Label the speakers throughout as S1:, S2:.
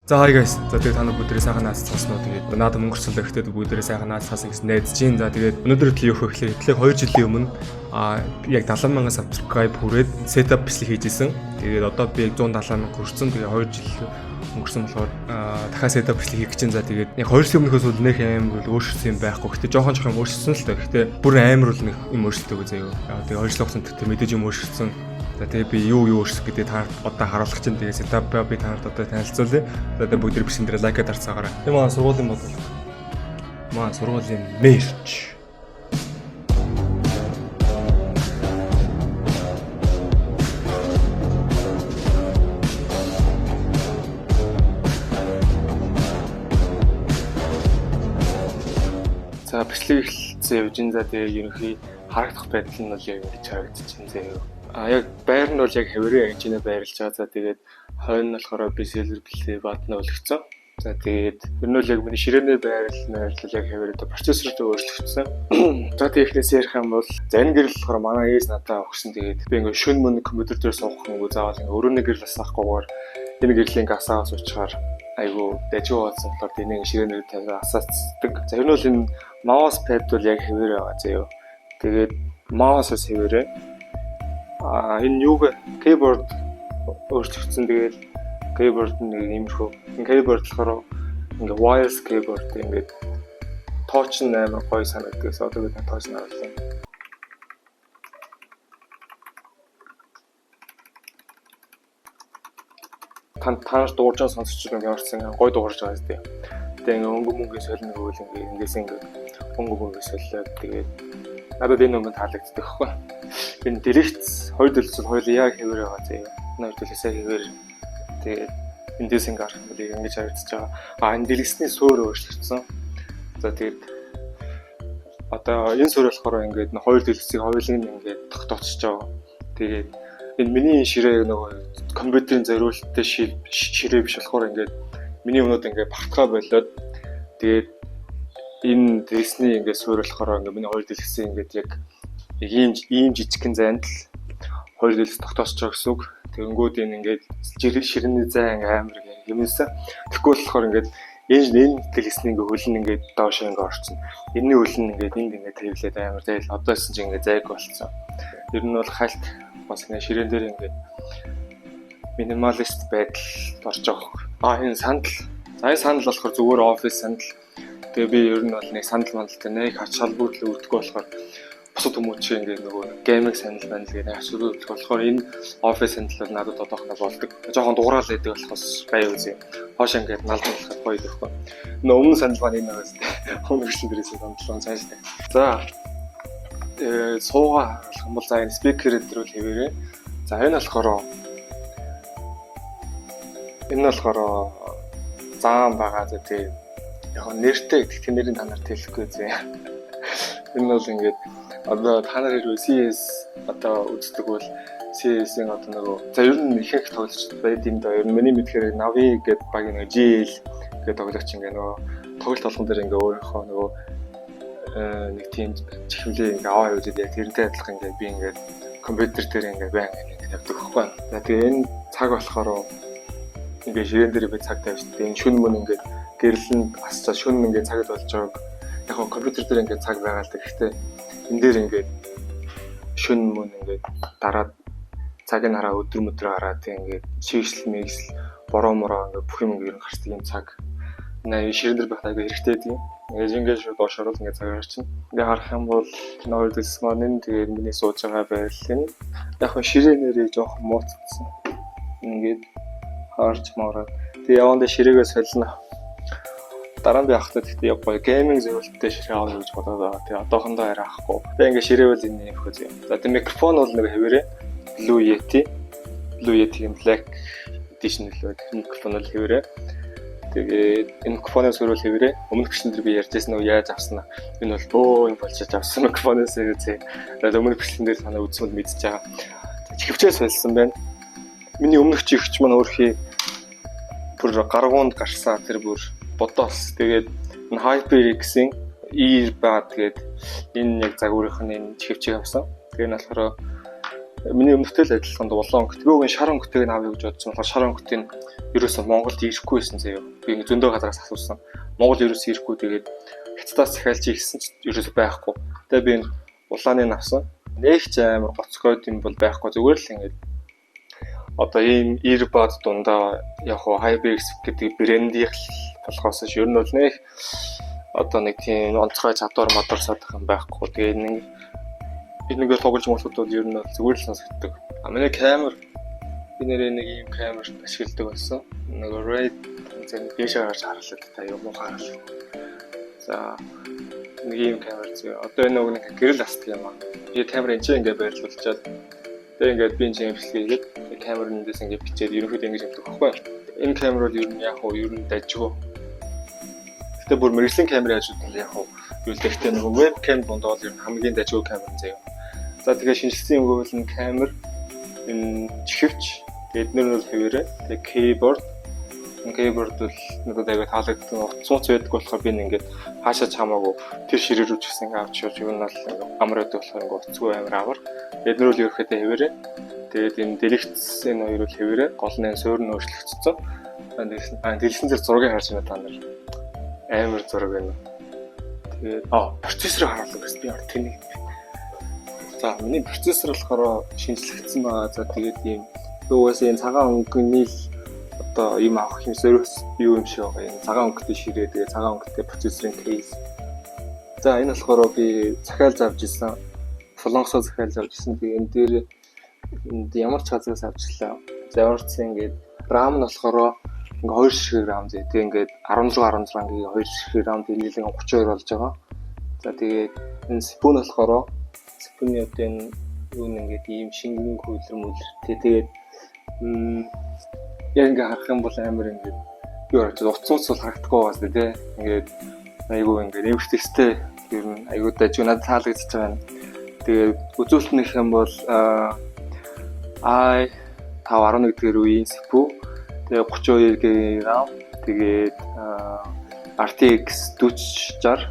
S1: За, hi guys. За, тэгээд та нар бүгдээрээ сайхан наац цааснаа. Тэгээд наадам өнгөрцөл ихтэй бүгдээрээ сайхан наац цаасан гэсэн найдаж чинь. За, тэгээд өнөөдөр хөтлөө юу вэ гэхээр хөтлөг 2 жилийн өмнө яг 70 мянган subscribe хүрээд setup бичлэг хийжсэн. Тэгээд одоо би яг 170 мянга хүрсэн. Тэгээд 2 жил өнгөрсөн болохоор дахиад setup бичлэг хийх гэж чинь. За, тэгээд яг 2 жилийн өмнөхөөс бол нэх амар бол өөрчлөсөн юм байхгүй. Гэтэ жоохон жоохон өөрчлөсөн л та. Гэтэ бүр амар бол нэг юм өөрчлөлтөөгүй заяа. Тэгээд 2 жил хугацаанд тэр мэдээж юм өөрчлөсөн. За, тэгээ би юу юу өөрчлөх гэдэг та одоо харуулах чинь, тэгээ setup би та нарт одоо танилцуулъя. За, тэгээ бүгд бичлэг дээр like дарцаагаарай. Тэгээ манай сургуулийн бодол. Манай сургуулийн merch. За, бичлэг эхэлсэн явж ин. За, тэгээ ерөнхий харагдах байдал нь бол яг ингэж харагдчихээн заяа. Яг байр нь бол яг хавирын ангинаа байрлаж байгаа. За, тэгээд хойно нь болохоор би silver play button өлгцсөн. За, тэгээд ер нь бол яг миний ширээний байрлал байрлал яг хавирын процессортой өөрчлөгдсөн. За, тэгээд эхнээс ярих юм бол, за, энэ гэрэл болохоор манай ээж надад өгсөн. Тэгээд би ингээ шүн мөн компьютер дээр суух юм заавал ингээ өрөөний гэрэл асаахгүйгээр энэ гэрлийг ингээ асаагаа суучгаар айгу дажгүй болсон болохоор энийг ширээнээр тавиад асаацдаг. За, ер нь бол энэ mouse pad бол яг хэвээр байгаа заяа. Тэгээд mouse-ос хэвээрээ. Энэ юуг keyboard өөрчлөгдсөн. Тэгээд keyboard нь нэг иймэрхүү. Энэ keyboard болохоор ингээ wireless keyboard, ингээд touch нь амар гоё санагддаг. Одоо бид touch нь харуулъя. Та нар дуугарч байгаа сонсч байгаа юм ямарсан гоё дуугарч байгаа зү. Тэгээ ингээ өнгө мөнгө солино гэвэл ингээ ингээс ингээ өнгө мөнгө солиод, тэгээд надад энэ өнгө таалагддаг байхгүй. Энэ дэлгэц, хоёр дэлгэц бол хоёул яг хэвээр байгаа заяа. Энэ хоёр дэлгэцээ хэвээр. Тэгээд эндээс ингээ харах юм бол ингэж харагдаж байгаа. Энэ дэлгэцний суурь өөрчлөгдсөн. За, тэгээд одоо энэ суурь болохоор ингээд хоёр дэлгэцийг хоёулыг ингээд тогтоочж байгаа. Тэгээд энэ миний ширээ нөгөө компьютерийн зориулттай ширээ биш болохоор ингээд миний өнүүд ингээд багтгаа болоод, тэгээд энэ дэлгэцний ингээд суурь болохоор ингээд миний хоёр дэлгэцийн ингээд яг ийм ийм жижигхэн зайд л хоёр дэлгэц тогтоосч байгаа гэсэн үг. Тэгэнгүүт энэ ингээд ширэний зай ингээд амар хэмнэсэн. Тэгэхгүй болохоор ингээд энэ дэлгэцний ингээд хөл нь ингээд доошоо ингээд орчихно. Энэний хөл нь ингээд энд ингээд тавилаад амар зайл. Одоо ч ингээд зайг болцсон. Ер нь бол хальт бас ингээд ширээн дээр ингээд minimalist байдал орж байгаа хөх. Энэ сандал. За, энэ сандал болохоор зүгээр офис сандал. Тэгээ би ер нь бол нэг сандал мандалтай нэг ач холбогдол өгдөггүй болохоор бусад хүмүүс чи ингээд нөгөө gaming сандал байна л гэдэг ач холбогдол болохоор энэ офис сандал бол надад одоохондоо болдог. Жохон дугураал байдаг болохоос бай үзье. Хоош ингээд налдан болоход гоё байхгүй. Нөө өмнө сандал маань энэ байгаас. Өмнө хөрсөн дээрээс сандал маань цааш. За, суугаа харуулах юм бол, за, энэ speaker дээр бол хэвээрээ. За, энэ болохоор заан байгаа. За, тэгээ яг нэртэй гэдэг тэр нэрийг та нарт хэлэхгүй зэ. Энэ бол ингээд одоо та нар хэрвээ CS одоо үздэг бол CS-ийн одоо нөгөө, за, ер нь ихэнх тоглогч байд юм да. Ер нь миний мэдхээр Navi гэдэг багийн нөгөө GL гэдэг тоглогч ингээ нөгөө тоглолт болгон дээр ингээ өөрийнхөө нөгөө нэг тийм чихвлээ ингээ аваа явуулаад, яг тэрнтэй адилхан ингээ би ингээ компьютер дээр ингээ баян ингээ тавьдаг байхгүй. За, тэгээ энэ цаг болохоор ингээ ширээн дээр би цаг тавьж, тэгээ энэ шүн мөн ингээ гэрлэн асчаа шүн ингээ цагт болж байгааг, яг гоо компьютер дээр ингээ цаг байгаа л да. Гэхдээ энэ дээр ингээ шүн мөн ингээ дараад цагийг хараа, өдөр мөдрөө хараа, тэг ингээ шийгсэл мэгсэл бороо мороо ингээ бүх юм ингээ гарчдаг юм цаг. Наа ширээн дээр байх айгүй хэрэгтэй гэдэг юм. Ингээд ингээд шууд доош орол ингээд цаг гарчин. Ингээ харах юм бол энэ хоёр дэлгэц маань энэ тэгээд миний сууж байгаа байрлал энэ. Яг нь ширээнээрээ жоохон мууцсан. Ингээд харж мараад. Тэгээ явандаа ширээгээ солино. Дараа нь би авахтаа гэхдээ яг гоё gaming зориулттай ширээ авах гэж бодоод байгаа. Тэгээ одоохондоо арай авахгүй. Тэгээ ингээ ширээвэл энэ юм хөө зөө. За, тэгээ микрофон бол нэг хэвээрээ Blue Yeti. Blue Yeti-ийн Black Edition нөлөө микрофон бол хэвээрээ. Тэгээд энэ микрофоны сөрөөл хэвээрээ. Өмнөх бичлэн дээр би ярьжсэн нөгөө яаж авсан. Энэ бол бөө юм болчихж авсан микрофоноос үзье. Тэгээд өмнөх бичлэн дээр санаа үзсэн бол мэдчихэж байгаа. Чихвчээ солисон байна. Миний өмнөх чихвч маань өөрхий бүр гаргуунд гарсаа, тэр бүр бодоос. Тэгээд энэ HyperX-ийн Earbud тэгээд энэ яг загварынх нь энэ чихвчийг авсан. Тэгээд энэ болохоор Миний өмнөхтэй л адилхан улаан өнгөт. Би уг нь шар өнгөтэйг нь авъя гэж бодсон. Болохоор шар өнгөтийг ерөөсөө Монголд ирэхгүй байсан заяа. Би ингэ зөндөө газараас асуусан. Монгол ерөөсөө ирэхгүй, тэгээд Хятадаас захиалж ирсэн ч ерөөсөө байхгүй. Тэгээ би энэ улааны нь авсан. Нэг ч амар гоцгойд юм бол байхгүй. Зүгээр л ингээд одоо ийм earbud дундаа яг хуу HyperX гэдэг брендийн болохоос ш ер нь бол нэг одоо нэг тийм онцгой чадвар модор содох юм байхгүй. Тэгээ нэг энэгээр тоглож молоход бол ер нь бол зүгээр л сонсогддог. А миний камер, би нэрээ нэг ийм камер ашигладаг болсон. Нэг Red зэн дээшээ гарч харлаа та юм уу харлаа. За, нэг ийм камер зөө. Одоо энэ нэг гэрэл асдаг юм аа. Би камер энэ чинь ингээд байрлуулчаад, тэгээ ингээд би энэ чинь бичлэг хийгээд, камер эндээс ингээд бичээд ерөнхийдөө ингэж явдаг байхгүй. Энэ камер бол ер нь яг уу ер нь дажгүй. Гэтэ бүр мэргэжлийн камерын хажууд нь яг уу юу л гэхдээ нөгөө webcam дунд бол ер нь хамгийн дажгүй камер заяа. За, тэгээ шинэчилсэн юм гэвэл энэ камер, энэ чихвч, тэгээ эднэр нь бол хэвээрээ. Тэгээ keyboard, энэ keyboard бол надад аягүй таалагдсан. Утас муц байдаг болохоор би ингээд хаашаа ч хамаагүй тэр ширээ рүү ч гэсэн ингээд авч явж, юу нь бол амар байдаг болохоор ингээд утасгүй амар авар. Эднэр бол ерөөхдөө хэвээрээ. Тэгээд энэ дэлгэц, энэ хоёр бол хэвээрээ. Гол нь энэ суурь нь өөрчлөгдсөн. Дэлгэцэн дээр зургийг харж байна та нар. Амар зураг байна. Тэгээд процессор харуулдаг гэсэн би ор тэнийг. За, миний процессор болохоор шинэчлэгдсэн байгаа. За, тэгээд ийм угаасаа энэ цагаан өнгөний л одоо юм авах юм зориус юу юм шиг байгаа. Энэ цагаан өнгөтэй ширээ, тэгээд цагаан өнгөтэй процессорын case. За, энэ болохоор би захиалж авч ирсэн. Солонгосоо захиалж авч ирсэн. Тэгээд энэ дээр энд ямар ч газраас авчлаа. За, ямар ч ингээд RAM нь болохоор ингээ хоёр ширхэг RAM зэ. Тэгээ ингээд 16 16 ингээ хоёр ширхэг RAM, тэгээ нийлэн 32 болж байгаа. За, тэгээд энэ CPU нь болохоор CPU-ний одоо энэ юу нэг ингээд ийм шингэн хөлөр мүлэртэй. Тэгээд яг ингээ харах юм бол амар ингээд юу харагдаж, утас ус бол харагдахгүй байгаас тий. Ингээд айгүй ингээд нэмэгдэхтэй, ер нь айгүй дажгүй, надад таалагдчихж байгаа юм. Тэгээд үзүүлэлт нэх юм бол i 5 11 дэх үеийн CPU, тэгээ 32 GB RAM, тэгээд RTX 4060,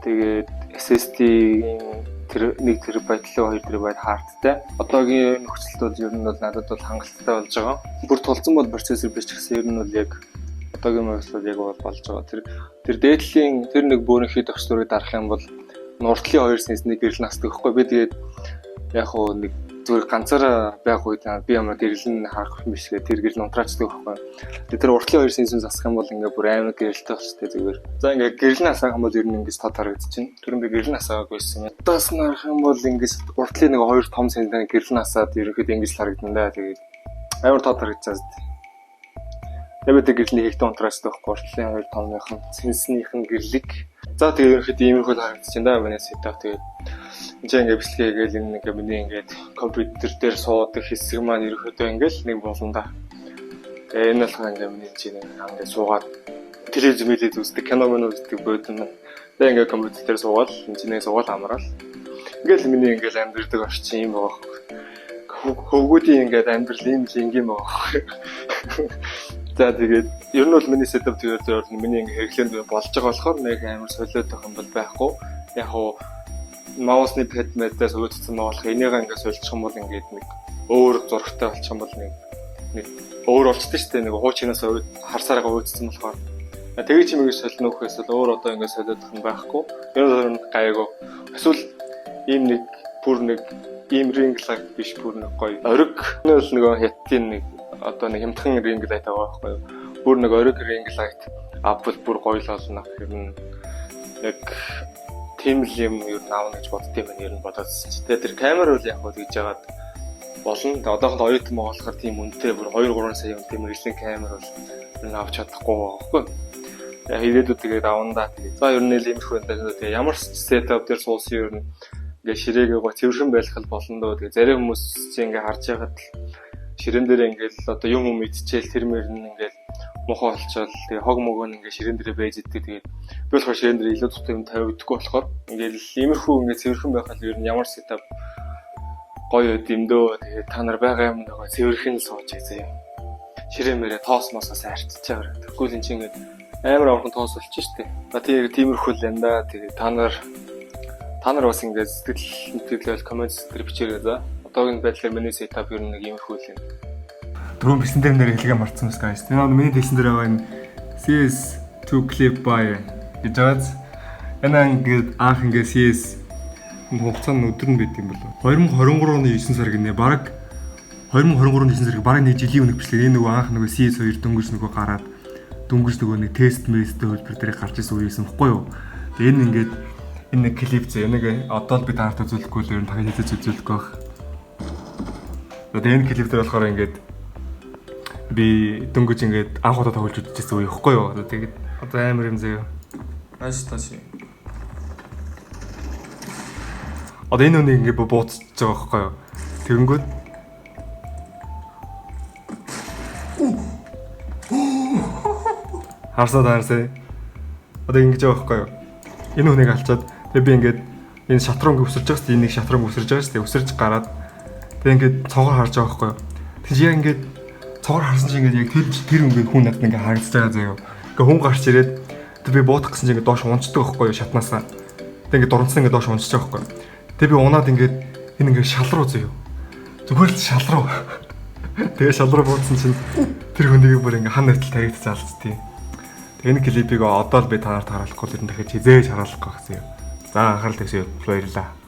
S1: тэгээд SSD-ийн тэр 1 ТБ лөө 2 ТБ хардтай. Одоогийн нөхцөлд бол ер нь бол надад бол хангалттай болж байгаа. Бүр тулцсан бол процессор биш ч гэсэн ер нь бол яг одоогийн нөхцөлд яг бол болж байгаа. Тэр дээдлийн тэр нэг бөөрөнхий товчлуурыг дарах юм бол нурдлын хоёр сенсний гэрэл насдаг байхгүй. Би тэгээд яг хуу нэг зүгээр ганцаараа байх үед би ямар гэрэл нь харах юм биш гэ тэр гэрэл унтраачдаг байхгүй. Тэгээ тэр уртлын хоёр сенсийн засах юм бол ингээ бүр амар гэрэлтэй болчтой зүгээр. За, ингээ гэрэл нь асаах юм бол ер нь ингээ тод харагдчихэв. Түрүүн би гэрэл нь асаагааг байсан юм. Удаас нь харах юм бол ингээ уртлын нэг хоёр том сенсийн гэрэл нь асаад ерөнхийдөө ингэж л харагдана да. Тэгээд амар тод харагдчихсан. Тэгээ би тэр гэрлийн хийхдээ унтраачдаг байхгүй. Уртлын хоёр томных нь сенснийх нь гэрлэг. За, тэгээ ерөнхийдөө иймэрхүү л харагдчихэв да миний setup. Тэгээд энэ чинь ингээ бичлэгээ хийгээл энэ ингээ миний ингээд компьютер дээр суудаг хэсэг маань ерөнхийдөө ингээл нэг болно да. Тэгээ энэ болохоор ингээ миний чинь ингээ суугаад телевиз мэлээд үздэг, кино мөн үздэг буудан маань. Тэгээ ингээ компьютер дээр суугаад энэ чинь суугаад амраал. Ингээл миний ингээл амьдрдаг орчин юм байгаа. Хөвгүүдийн ингээд амьдрал ийм л ингийн байгаа. За, тэгээд ер нь бол миний setup тэгээд зөв миний ингээ хэрэглээнд болж байгаа болохоор нэг амар солиод байх юм бол байхгүй. Яг хуу mouse ны pad мэдээс өөдсөн болох энийг ингээ соличих юм бол ингээд нэг өөр зурагтай болчих юм бол нэг өөр болчтой шүү дээ. Нэг хуучинаас харсаараа өөдсөн болохоор тэгээ чимээг солино гэхээс л өөр одоо ингээ солиодох юм байхгүй. Ер нь гайгүй. Эсвэл ийм нэг бүр нэг ийм ring light биш, бүр нэг гоё ориг. Энэ бол нөгөө хятадын нэг одоо нэг хямдхан ring light байгаа байхгүй юу? Бүр нэг ориг ring light авбал бүр гоё л болно. Ер нь яг тийм л юм ер нь аавна гэж боддсон юм байна. Ер нь бодоодсэн чи. Тэгээ тэр камер бол яг хөө тэгж яагаад болно. Тэгээ одоохондоо оюутан байгаа болохоор тийм үнэтэй бүр 2 3 сая үнэтэй мэргэжлийн камер бол ер нь авч чадахгүй байгаа байхгүй юу? Тэгээ ирээдүйд тэгээд авна да. Тэгээд за, ер нь л иймэрхүү байна. Тэгээ ямар setup дээр суусан ер нь ингээ ширээгээ гоо цэвэрхэн байх л болно доо. Тэгээ зарим хүмүүс чи ингээ харж байхад л ширээн дээр ингээл одоо юм юм идчихэл тэр мөр нь ингээл муухай болчоод, тэгээ хог мөгөө нь ингээ ширээн дээр байж идэг. Тэгээд би болохоор ширээн дээр илүү дутуу юм тавигдахгүй болохоор ингээл иймэрхүү ингээ цэвэрхэн байх л ер нь ямар setup гоё байд юм дөө. Тэгээд та нар байгаа юм нөгөө цэвэрхэн л сууж заяа. Ширээн мэрэ тоос мосоос арчиж байгаа. Тэгэхгүй л эн чинь ингээд амар амархан тоос болчих штэ. За, тэгээ тиймэрхүү л юм да. Тэгээд та нар Та нар бас ингээд сэтгэл сэтгэл коммент дээр бичээрэй за. Одоогийн байдлаар миний setup ер нь нэг иймэрхүү л юм. Түрүүн бисэн дээр нэр хэлгээ мартсан бас guys. Тэр миний хэлсэн дээр байгаа энэ CS2 clip by гэж байгааз. Энэ ингээд анх ингээд CS хугацаанд нь өдөр нь байд юм болов. 2023 оны 9 сар гинэ, бараг 2023 оны 9 сар, бараг нэг жилийн өмнөх бичлэг. Энэ нөгөө анх нөгөө CS2 дөнгөж нөгөө гараад, дөнгөж нөгөө нэг тест мэсттэй хөлбөр дээр гарч ирсэн үе байсан бохгүй юу. Тэгээ энэ ингээд энэ нэг клип зэ нэг одоо л би та нарт үзүүлэхгүй л ер нь дахиад хэзээ ч үзүүлэхгүй байх. Тэгээ энэ клип дээр болохоор ингээд би дөнгөж ингээд анх удаа тоглож үзчихсэн үе ихгүй юу. Одоо тэгээд одоо амар юм заяа.
S2: Nice touch.
S1: Одоо энэ үнийг ингээд бууцж байгаа байхгүй юу. Тэгэнгүүт харсаа таарсаа. Одоо ингэж байгаа байхгүй юу. Энэ хүнийг алчаад тэгээ би ингээд энэ шатруу ингээд өсөрж байгаа шүү дээ. Энийг шатруу өсөрж байгаа шүү дээ. Өсөрж гараад тэгээ ингээд цогоор харж байгаа байхгүй юу. Тэг чи яг ингээд цогоор харсан чинь ингээд яг тэр ингээд хүн надад ингээд харагдаж байгаа заяа. Ингээ хүн гарч ирээд тэг би буудах гэсэн чинь ингээд доош унцдаг байхгүй юу шатнаасаа. Тэг ингээд дурамцсан ингээд доош унцчих байгаа байхгүй юу. Тэг би унаад ингээд энэ ингээд шал руу заяа. Зүгээр л шал руу. Тэгээ шал руу буудсан чинь тэр хүнийг бүр ингээд хан нэртэл таригдчих алдцдیں۔ Тэгээ энэ клипийг одоо л би та нарт харуулахгүй л ер нь дахиад хизээж харуулахгүй гэсэн юм. За, анхаарал тавьсан баярлалаа.